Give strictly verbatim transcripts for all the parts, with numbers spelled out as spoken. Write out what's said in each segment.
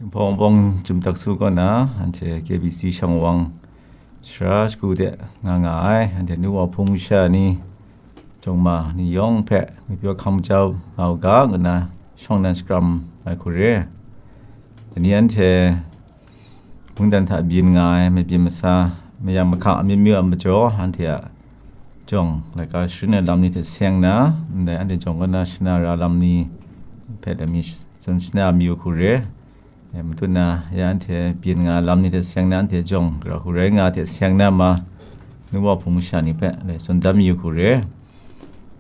Hpawng hpawng Chyum Tak Su kaw na, anhte K B C shang wang shara shagu de nga nga ai, anhte nu wa hpung masha ni, jawng ma ni yawng hpe ngwi pyaw hkam jau nga u ga, ngu nna shawng nnan shakram ai hku re. Dai ni anhte mungdan hta byin nga ai mabyin masa, mayam mahka amyu myu a majaw, anhte a jawng laika sharin ai lam ni hte seng na, ndai anhte jawng kaw na shana ra lam ni hpe dai mi tsun shana mayu hku re. E, matut na ya anhte byin nga lam ni hte seng na, anhte jawng gara hku rai nga hte seng na ma, nu wa hpung masha ni hpe lai tsun dan mayu hku re.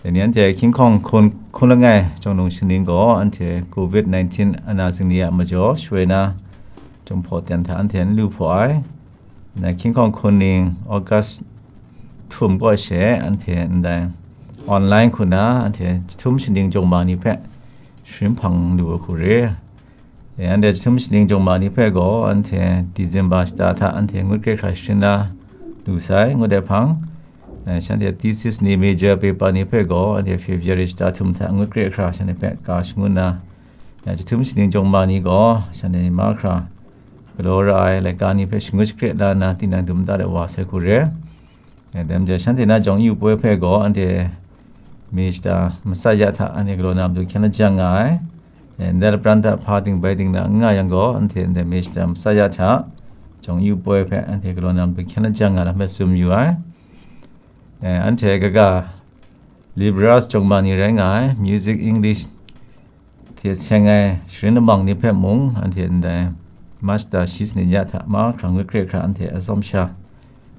Dai ni anhte hkying hkawng hkun, hkun langai jawng nung shaning gaw anhte covid nineteen ana zingni a majaw shawoi na, Chyum hpaw ten hta anhte n lu hpaw ai. Na hkying hkawng hkun ning August htum kaw she anhte ndai online hku na anhte jahtum shaning jawng ma ni hpe sharin hpang lu ai hku re. E, anhte jahtum shaning jawng ma ni hpe gaw anhte December shata hta anhte ngut kre hkra sharin la lu sai, ngut ai hpang, e, shanhte thesis ni major paper ni hpe gaw anhte February shata htum hta ngut kre hkra shanhte hpe ka shangun na, e, jahtum shaning jawng ma ni gaw shanhte mahkra galaw ra ai laika ni hpe shangut shakre la nna tinang dum da de wa sai hku re. E, dai majaw shanhte na jawng yu poi hpe gaw anhte mi shata masat ya hta anhte galaw na matu hkyen lajang nga ai. E, ndai lapran hta hpa ting bai ting na n nga yang gaw, anhte ndai mi shata masat ya hta jawng yu poi hpe anhte galaw na matu hkyen lajang nga lam hpe tsun yu ai. E, anhte kaga Libras jawng ma ni rai nga ai, music, English hte seng ai sharin lamang ni hpe mung, anhte ndai March shata shi sanit ya hta mahkra ngut kre hkra anhte atsawm sha,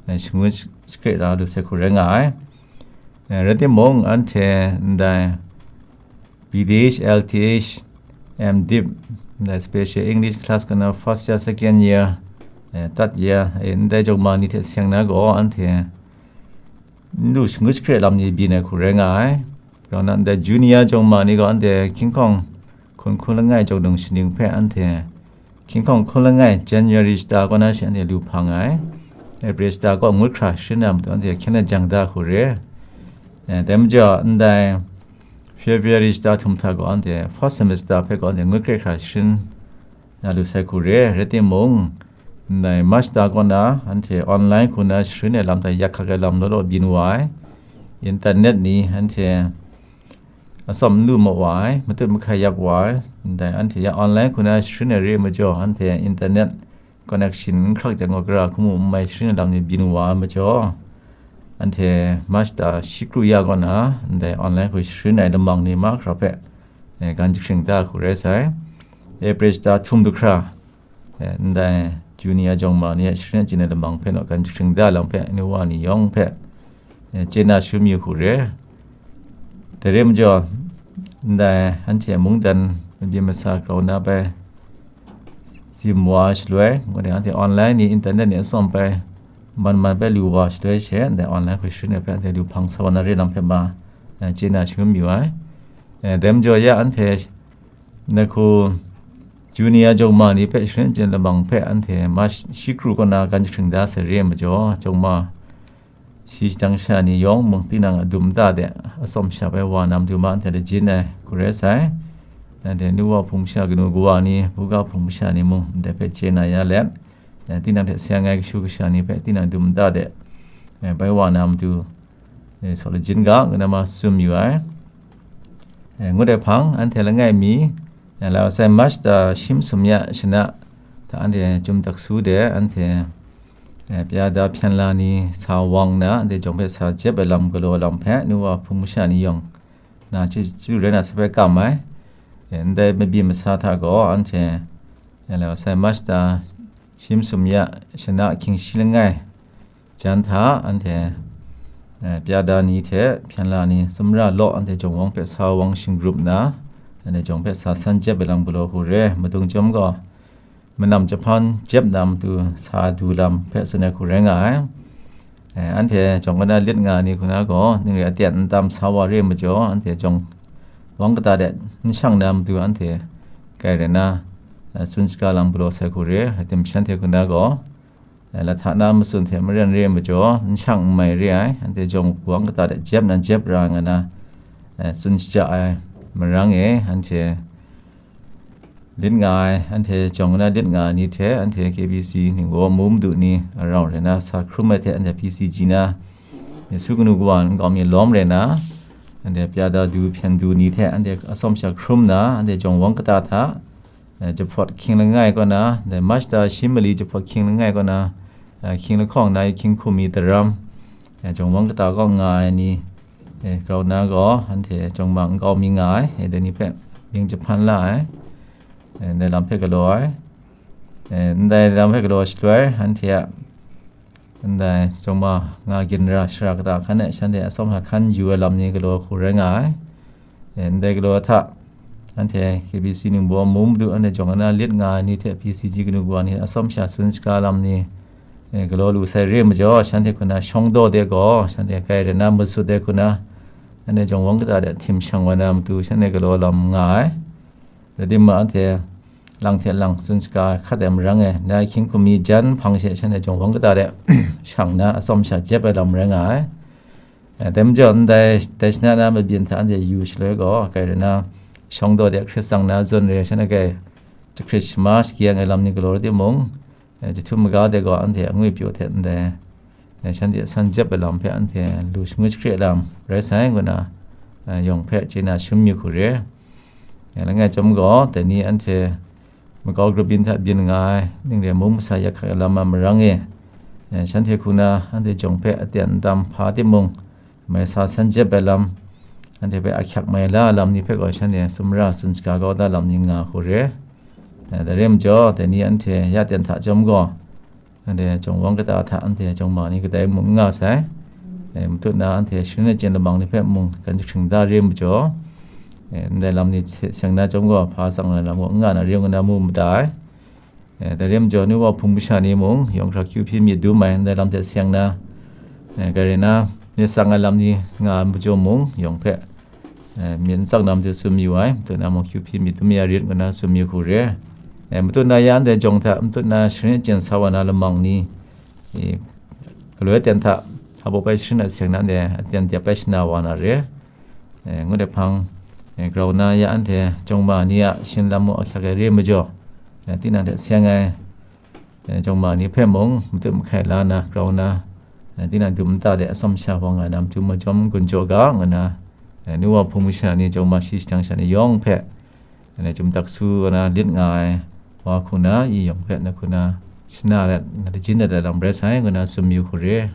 e, shangun shakre la lu sai hku rai nga ai. E, rai timung, anhte ndai B D H, L T H, M.Div, ndai special English class kaw na first year, second year, e, third year, e, ndai jawng ma ni hte seng na gaw, anhte n lu shangut shakre lam ni byin ai hku rai nga ai. Grau na ndai junior jawng ma ni gaw anhte hkying hkawng hkun hkun langai jawng nung shaning hpe anhte hkying hkawng hkun langai January shata kaw na shi anhte lu hpang ai. April shata kaw ngut hkra sharin na matu anhte hkyen lajang da hku re. E, dai majaw ndai February shata htum hta gaw anhte first semester hpe gaw anhte ngut kre hkra sharin na lu sai hku re. Rai timung, ndai March shata kaw na anhte online hku na sharin ai lam hta yak hkak ai lam law law byin wa ai. Internet ni anhte atsawm n lu maw wa ai, matut mahkai yak wa ai. Ndai anhte ya online hku na sharin ai re ai majaw, anhte internet connection n hkrak jang gaw, gara hku mu n mai sharin ai lam ni byin wa ai majaw, anhte March shata shi kru ya kaw na ndai online hku sharin ai lamang ni mahkra hpe, e, gan jahkring da hku rai sai. April shata htum du hkra, e, ndai junior jawng ma ni a sharin achyin ai lamang hpe naw gan jahkring da lam hpe, nu wa ni yawng hpe, e, chye na shangun yu hku re. Dai re majaw, ndai anhte mungdan mabyin masa grau na bai sim wa shaloi, ngu de, anhte online ni, internet ni atsawm bai man man bai lu wa shaloi she, ndai online hku sharin ai hpe anhte lu hpang sa wa na re lam hpe ma, e, chye na shangun yu ai. E, dai majaw ya anhte na hku junior jawng ma ni hpe sharin achyin lamang hpe anhte March shi kru kaw na gan jahkring da sai re ai majaw, jawng ma shi shadang sha ni yawng mung tinang a dum nta de atsawm sha bai wa na matu ma anhte lajin ai hku rai sai. Anhte nu wa hpung masha kanu kawa ni, buga hpung masha ni mung ndai hpe chye na ya let, e, tinang hte seng ai kashu kasha ni hpe tinang dum nta de, e, bai wa na matu, e, saw lajin ga, ngu na ma tsun yu ai. E, ngut ai hpang, anhte langai mi, e, lau sai March shata shi masum ya shana hta anhte Chyum Tak Su de, anhte, e, pya da hpyen la ni sa wang na, anhte jawng hpe sa jep ai lam galaw lam hpe, nu wa hpung masha ni yawng na chye, chye lu rai na sai hpe kam ai. E, ndai mabyin masa hta gaw, anhte, e, lau sai March shata shi masum ya shana hkying shi langai jan hta anhte, e, pya da ni hte hpyen la ni, tsumra law anhte jawng wang hpe sa wang shingrup nna, anhte jawng hpe sa san jep ai lam galaw hku re. Madung chyawm gaw, manam jahpan jep na matu sa du lam hpe tsun ai hku rai nga ai. E, anhte jawng kaw na lit nga ni hku na gaw, ning re aten n tam sa wa re ai majaw, anhte jawng wang kata de n shang na matu anhte kai rai na, e, tsun shaga lam galaw sai hku re. Rai tim, shanhte hku na gaw, e, lahta na matsun hte maren re ai majaw, n shang n mai re ai, anhte jawng wang kata de jep na jep ra nga na, e, tsun shaja ai marang e, anhte Lit nga ai, anhte jawng na lit nga ai ni hte, anhte K B C ningbaw mu madu ni rau rai na, sa hkrum ai hte, anhte P C G na, Yesu kanu kawa nkau mi lawm rai na, anhte pya da du, hpyen du ni hte, anhte atsawm sha hkrum na, anhte jawng wang kata hta, eh, jahpawt hkying langai kaw na, dai March da shi mali jahpawt hkying langai kaw na, eh, hkying lahkawng na, hkying hkum mi daram, eh, jawng wang kata kaw nga ai ni, eh, grau na gaw, anhte jawng ma nkau mi nga ai, eh, dai ni hpe mying jahpan la ai, eh, ndai lam hpe galaw ai, eh, ndai lam hpe galaw shaloi, anhte a, ndai jawng ma nga ginra shara kata hkan e, shanhte atsawm sha hkan yu ai lam ni galaw hku rai nga ai. Eh, ndai galaw hta, anhte K B C ningbaw mu madu, anhte jawng na lit nga ai ni hte P C G kanu kawa ni atsawm sha tsun shaga lam ni, eh, galaw lu sai re majaw, shanhte hku na shawng daw de gaw, shanhte kai rai na masut de hku na, anhte jawng wang kata de htim shang wa na matu, shanhte galaw lam nga ai. Rai timung, anhte lang hte lang tsun shaga hkrat ai marang e, ndai hkying hkum mi jan hpang she shanhte jawng wang kata de shang na atsawm sha jep ai lam rai nga ai. Eh, dai majaw, ndai dai shana na mabyin hta anhte yu shaloi gaw, kai rai na, shawng daw de hkrit tsang na zawn re, shanhte kai jahkrit shama shakyang ai lam ni galaw rai timung, eh, jahtum maga de gaw, anhte angwi pyaw hte ndai, eh, shanhte san jep ai lam hpe anhte lu shangut jahkre lam rai sai ngu na, eh, yawng hpe chye na shum yu hku re. Eh, langai chyawm gaw, dai ni anhte makau grup yin hta byin nga ai, ning re mung masa yak hkak ai lam a marang e, eh, shanhte hku na anhte jawng hpe aten dam hpa timung, mai sa san jep ai lam, anhte hpe ahkyak mai la ai lam ni hpe gaw shanhte sumra tsun shaga kau da lam ni nga hku re. Eh, dai re majaw, dai ni anhte ya ten hta chyawm gaw, anhte jawng wang kata hta anhte jawng ma ni kadai mung n nga sai. Eh, matut na anhte sharin achyin lamang ni hpe mung kan jahkring da re majaw, eh, ndai lam ni hte seng na chyawm gaw, hpa tsang ai lam gaw n nga na re ngu na mu mada ai. Eh, dai re majaw, nu wa hpung masha ni mung yawng hkra kyu hpyi myit dum ai, ndai lam hte seng na, eh, kai rai na, myit tsang ai lam ni nga ai majaw mung, yawng hpe, eh, myit n tsang na matu tsun mayu ai, matut na mung kyu hpyi myit dum ya rit ngu na tsun mayu hku re. Eh, matut na ya ndai jawng hta, matut na sharin achyin sa wa na lamang ni, eh, galoi aten hta, hpa baw bai sharin a seng na ndai aten dep bai shana wa na re. Eh, ngut ai hpang, eh, grau na ya anhte jawng ma ni a shin lam mung ahkyak ai re majaw, eh, tinang hte seng ai, eh, jawng ma ni hpe mung matut mahkai la na, grau na, eh, tinang dum nta de atsawm sha wa nga na matu majawm gun jaw ga, ngu na, eh, nu wa hpung masha ni, jawng ma shi shahtang sha ni yawng hpe, eh, chyum tak su na lit nga ai wa hku na, i yawng hpe na hku na shana let, na lajin dat ai lam rai sai, ngu na tsun mayu hku re.